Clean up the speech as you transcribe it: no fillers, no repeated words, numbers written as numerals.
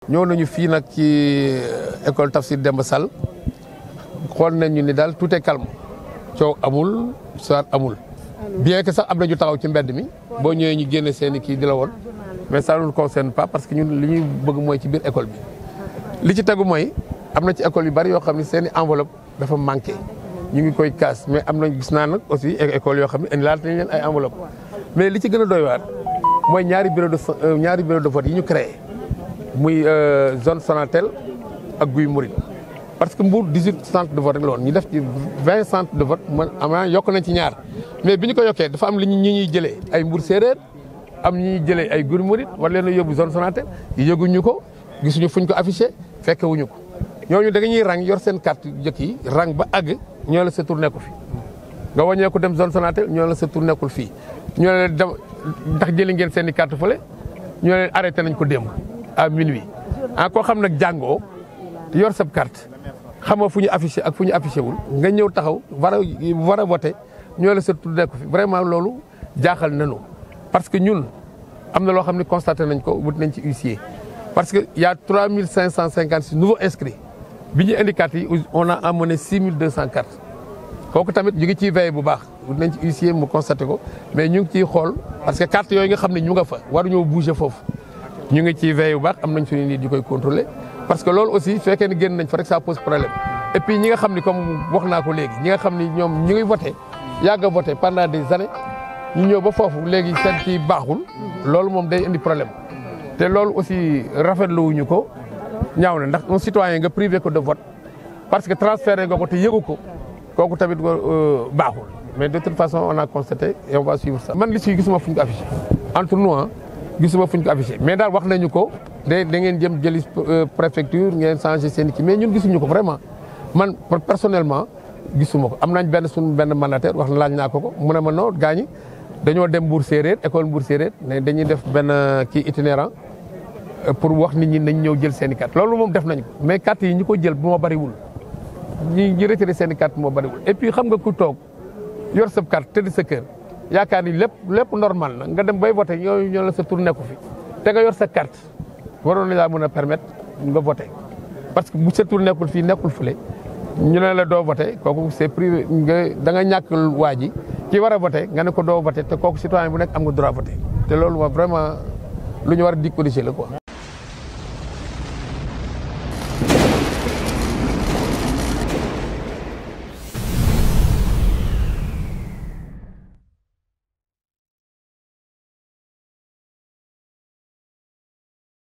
ñëw nañu fii nag ci école Tafsir Demba Sall xool nañu ni daal tout est calme coow amul soit amul bien que sax am na ñu taxaw ci mbedd mi boo ñëwee ñu génne seen i kii di la woon mais ça ne nous concerne pas parce que ñun li ñuy bëgg mooy ci biir école bi. li ci tegu mooy am na ci école yu bari yoo xam ne seen i enveloppe dafa manqué ñu ngi koy kaas mais am na gis naa nag aussi école yoo xam ne indi laata nañ leen ay enveloppe mais li ci gën a doy waar mooy ñaari bureau de vote yi ñu créé. muy zone Sonatel ak Guy Mouride parce que Mbour 18 centres de vote rek la woon ñu def ci 20 centres de vote man am yokk nañ ci ñaar mais bi ñu ko yokkee dafa am li ñi ñuy jëlee ay Mbour séeréer am ñi ñuy jëlee ay Guy Mouride war leen a yóbbu zone Sonatel yëguñu ko gisuñu fuñ ko affiché fekkewuñu ko ñooñu da nga ñuy rang yor seen carte jëkk yi rang ba àgg ñoo la sa tur nekku fi nga wàññee ko dem zone Sonatel ñoo la sa tur nekkul fii ñoo leen dem ndax jëli ngeen seen i carte fële ñoo leen arrêté nañ ko démb à minuit koo xam nag jàngoo yor sab carte xamoo fu ñu affiché ak fu ñu affiché wul nga ñëw taxaw war a voté ñoo la sa tur nekk fi vraiment loolu jaaxal nañu parce que ñun am na loo xam ne constaté nañ ko wut nañ ci huissier parce que y a 3556 nouveaux inscrits bi ñu indi carte yi on a amené 6200 cartes kooku tamit ñu ngi ciy veillé bu baax wut nañ ci huissier mu constaté ko mais ñu ngi ciy xool parce que carte yooyu nga xam ne ñu nga fa waruñoo bouger foofu ñu ngi ciy veille bu baax am nañ suñu nit di koy contrôler parce que loolu aussi su fekkee ne génn nañ fa rek ça pose problème et puis ñi nga xam ni comme wax naa ko léegi ñi nga xam ni ñoom ñu ngi voté yàgg a voté pendant des années ñu ñëw ba foofu léegi seen kii baaxul loolu moom day indi problème te loolu aussi rafetlu wuñu ko ñaaw na ndax un citoyen nga privé ko de vote parce que transféré nga ko te yëgu ko kooku tamit baaxul mais de toute façon on a constaté et on va suivre ça. man li ci gisuma fu ñu ko affiché entre nous gisuma fu ñu ko affiché mais daal wax nañu ko da ngeen jëm jëli préfecture ngeen changé seen kii mais ñun gisuñu ko vraiment man personnellement gisuma ko am nañ benn mandataire wax laaj naa ko mu ne ma non gaañi dañoo dem Mbour séeréer école Mbour séeréer ne dañuy def benn kii itinérant pour wax nit ñi nañ ñëw jël seen i carte loolu moom def nañ ko mais carte yi ñu ko jël moo bariwul ñi retiré seen i carte moo bariwul et puis xam nga ku toog yor sa carte tëdd sa kër yaakaar ni lépp normal na nga dem bay voté ñoo la sa tur nekku fi te nga yor sa carte waroon na laa mën a permettre nga voté parce que bu sa tur nekkul fii nekkul fële ñu ne la doo voté kooku c'est privé da nga ñàkk waa ji ki war a voté nga ne ko doo voté te kooku citoyen bu nekk am nga droit voté te loolu moom vraiment lu ñu war a di corriger la quoi.